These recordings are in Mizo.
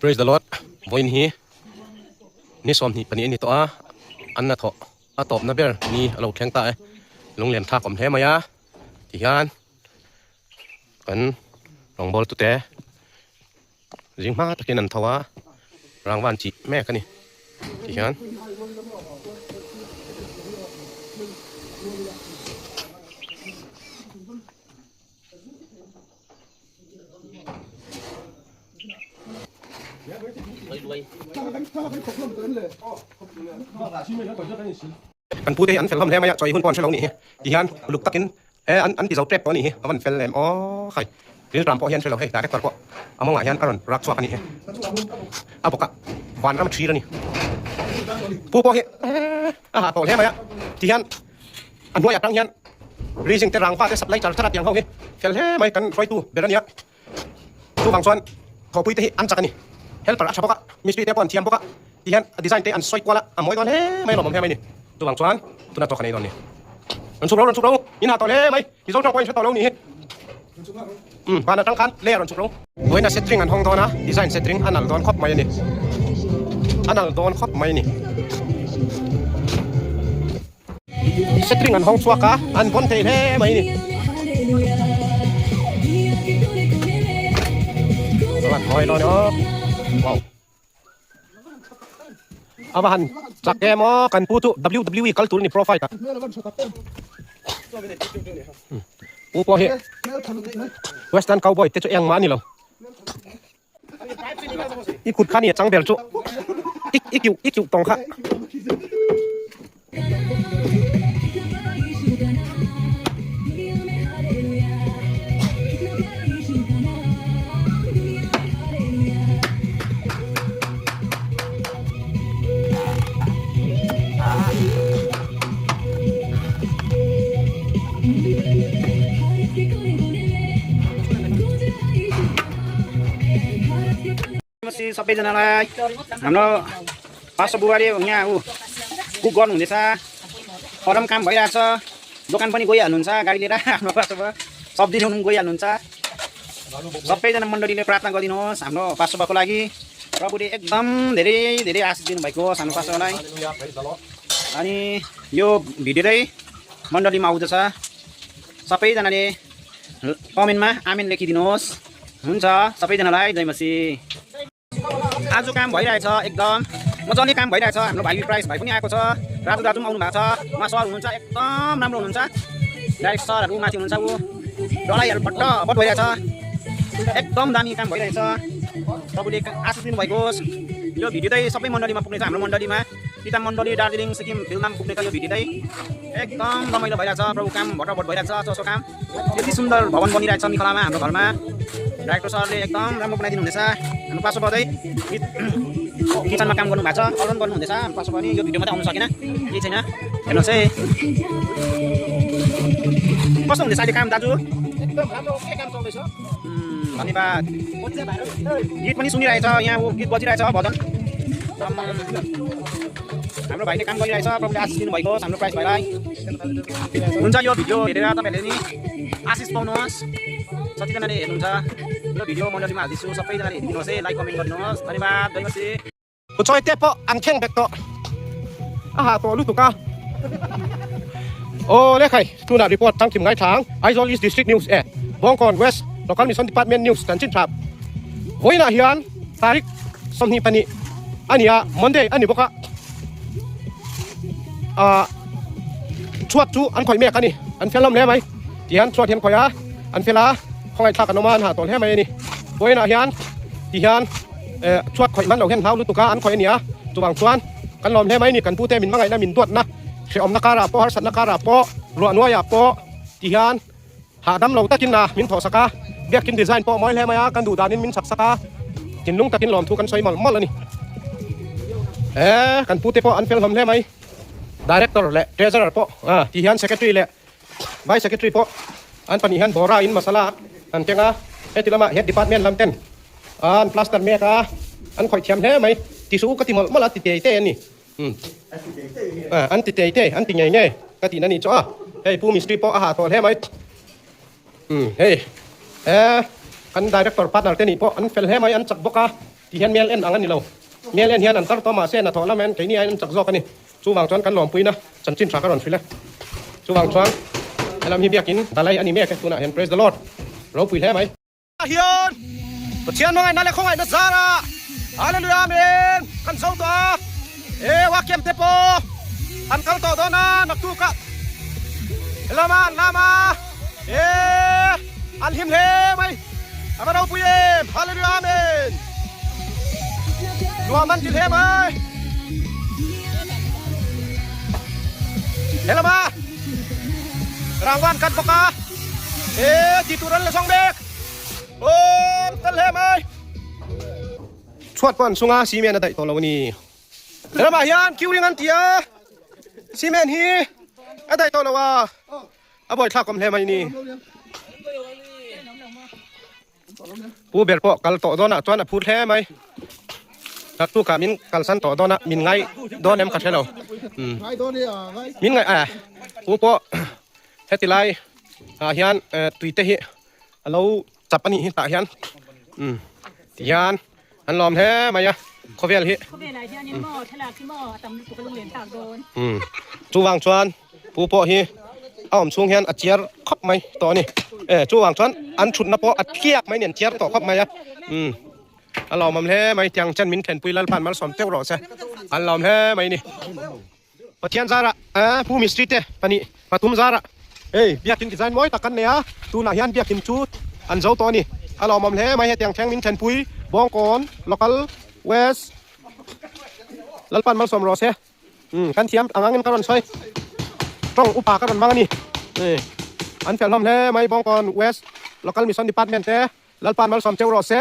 Praise the Lord vawiin hi ni 22 a ni tawh a an hnathawh a tawpna ber ni a lo thleng ta e lunglen thlak awm hle mai a tihian kan rawngbâwl tute zing hma takin an tho a rangva an chih mek a ni tihian. Kan pute hi an fel hlawm hle mai a, chawi hun pawh an hre lo nih hi. Tihian uluk takin e an an ti zo tep tawh a nih hi, a van fel em aw khai. Rilram pawh hian hre lo hei director pawh a mawngah hian a rawn rak chhuak a nih hi. A bawkah vanram a thlir a ni. Pu pawh hi a hah tawh hle mai a, tihian a hnuaiah tang hian Rising te rangva te supply char char a tiang ho hi fel hle mai kan hruaitu ber a nia. Chuvang chuan thawhpui te hi an chak a ni. Helper a tha bawk a, mistri te pawh an thiam bawk a, tihian a design te an sawi kual a, a mawi dawn hle mai a lawmawm hle mai a ni. Chuvang chuan tuna tawk a nei dawn a ni. Rawn chhuk ro, rawn chhuk ro, in ha tawh hle mai, Mizo tawng pawh in hre tawh lo nih hi. Umm van atang khan lei a rawn chhuk ro. Vawiin a setring an hawng dawn a, design setring a nalh dawn khawp mai a ni. A nalh dawn khawp mai a ni. Setring an hawng chhuak a, an vawn thei hle mai a ni. Chuan mawi dawn aw. Wow. A va han chak em aw kan pu chu WWE kal tur a ni profile tak. Pu pawh hi Western Cowboy te chu engmah a ni lo. I kut kha ni a chang ber chu i kiuh i kiuh tawng kha. सबैजनालाई हाम्रो pastor बुहारी यहाँ ऊ कुक गर्नुहुँदैछ। अरू पनि काम भइरहेको छ। दोकान पनि गइहाल्नुहुन्छ गाडी लिएर आफ्नो पास्टर बुवा सब्जी ल्याउनु पनि गइहाल्नुहुन्छ। सबैजना मण्डलीले प्रार्थना गरिदिनुहोस् हाम्रो पास्टर बुवाको लागि। प्रभुले एकदम धेरै धेरै आशिष दिनुभएको होस् हाम्रो पास्टर बुवालाई। अनि यो भिडियो चाहिँ मण्डलीमा आउँदछ। सबैजनाले कमेन्टमा आमेन लेखिदिनुहोस्। हुन्छ सबैजनालाई जय मसीह। आज काम भइरहेछ एकदम मजाले काम भइरहेछ। हाम्रो भाइ प्राइस भाइ पनि आएको छ, राजु दाजु पनि आउनु भएको छ। उहाँ सर हुनुहुन्छ, एकदम राम्रो हुनुहुन्छ। डाइरेक्ट सरहरू माथि हुनुहुन्छ। ऊ डलाइहरू फटाफट भइरहेछ, एकदम दामी काम भइरहेछ। प्रभुले आशिष दिनुभएको होस्। यो भिडियो चाहिँ सबै मण्डलीमा पुग्नेछ। हाम्रो मण्डलीमा पिता मण्डली दार्जिलिङ सिक्किम फिल्डमा पनि पुग्नेछ यो भिडियो चाहिँ। एकदम रमाइलो भइरहेछ। प्रभु काम भटाभट भइरहेछ। चसो काम यति सुन्दर भवन बनिरहेछ मिखलामा हाम्रो घरमा। डाइरेक्टर सरले एकदम राम्रो बनाइदिनु हुँदैछ। हाम्रो पासो चाहिँ किचनमा काम गर्नु भएको छ, अरू पनि गर्नुहुँदैछ। हाम्रो पासो पनि यो भिडियो मात्रै आउनु सकेन, केही छैन। हेर्नुहोस् है कस्तो हुँदैछ अहिले काम दाजु। एकदम राम्रो के काम चल्दैछ। धन्यवाद। गीत पनि सुनिरहेछ यहाँ, ऊ गीत बजिरहेछ भजन। हाम्रो भाइले काम गरिरहेछ। प्रभुले आशिष दिनुभएको होस् हाम्रो प्राइस भाइलाई। हुन्छ यो भिडियो हेरेर तपाईँहरूले नि आशिष पाउनुहोस्। जतिजनाले हेर्नुहुन्छ यो भिडियो मण्डलीमा हाल्दैछु, सबैजनाले हेरिदिनुहोस् है, लाइक कमेन्ट गरिदिनुहोस्। धन्यवाद। जय मसीह। Chawi te pawh an thleng vek tawh a hah tawh lutuk a. Aw le khai tunah report thangkim ngai thlang Aizawl East District News e Bawngkawn West Local Mission Department News chanchin tha vawiinah hian tarik 22 a ni a, Monday a ni bawk a, ah chhuat chu an khawih mek a ni, an fel hlawm hle mai tihian chhuat hi an khawih a, an fel a, khawngaih thlak an awm a, an hah tawh hle mai a ni. Vawiinah hian tihian eh chhuat khawih hman lo hian hlau lutuk a an khawih a ni a, chuvang chuan kan lawm hle mai a ni, kan pute min hmangaihna min duatna hrehawmna karah pawh harsatna karah pawh ruah nuaiah pawh tihian Hahdam lo takin a min thawhsak a, biakinn design pawh mawi hle mai a, kan duh danin min chhaksak a, thinlung takin lawmthu kan sawi mawlh mawlh a ni. E, kan pute pawh an fel hlawm hle mai. Director leh Treasurer pawh a ti hian Secretary leh Vice Secretary pawh an pahnih hian bawra in masala an keng a, heti lamah Head Department lam ten an plaster mek a, an khawih thiam hle mai. Ti suh u ka ti mawlh mawlh a, ti tei tei a ni. An ti tei tei, an ti ngei ngei ka tihna ni chu a, hei Pu Mistri pawh a hah tawh hle mai. Hei he kan director partner te nih pawh an fel hle mai, an chak bawk a. Ti hian mel en ang a ni lo. Mel en hian an tar tawh mahse hnathawh lam en keini aiin an chak zawk a ni. Chuvang chuan kan lawmpuina chanchin tha ka rawn hrilh e. Chuvang chuan helam hi biakin dalai a ni mek e tunah hian Praise the Lord. Ropui hle mai. Hian Pathian hmangaihna leh khawngaihna zara Hallelujah Amen kan zo tawh a e Wakem te pawh an kal tawh dawn a naktuk ah helama an lam a e an hlim hle mai a va ropui em Hallelujah Amen nuam an ti hle mai helama rangvan kan bawk a. E ti tur an la zawng mek. Awm tel hle mai. Chhuat pawh an chunga cement a daih tawh lo a ni. Ramah hian queuing an ti a, cement hi a daih tawh lo a, a buaithlak awm hle mai ni. Pu ber pawh kal tawh dawnah chuan a phur hle mai. Naktukah min kalsan tawh dawn a, min ngai dawn em ka hre lo. Min ngai a, pu pawh heti lai ah hian tui te hi a lo chap a nih hi tah hian ti hian an lawm hle mai a khawvel hi. Chuvang chuan Pu pawh hi a awm chhung hian a chiar khawp mai tawh a ni. E chuvang chuan an thutna pawh a tliak mai nen chiar tawh khawp mai a. Umm a lawmawm hle mai tiang chen min thlenpui Lalpan malsawm teuh rawh se. An lawm hle mai ni. Pathian zarah e Pu Mistri te pahnih pathum zarah hei biakin design mawi tak kan nei a tunah hian biakin chu an zo tawh a ni. A lawmawm hle mai hetiang thleng min thlenpui Bawngkawn Local West Lalpan malsawm rawh se. Umm kan thiam ang angin ka rawn sawi tawng upa ka rawn hmang a ni an fel hlawm hle mai Bawngkawn West Local Mission Department te Lalpan malsawm cheu rawh se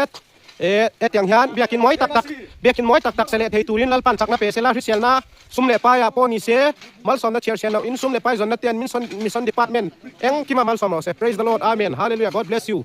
e hetiang hian biakin mawi tak tak biakin mawi tak tak se leh thei turin Lalpan chakna pe sela hriselna sum leh paiah pawh ni se malsawmna chhiar sian loh in sum leh pai zawnna te an Mission Department engkima malsawm rawh se Praise the Lord Amen Hallelujah God bless you.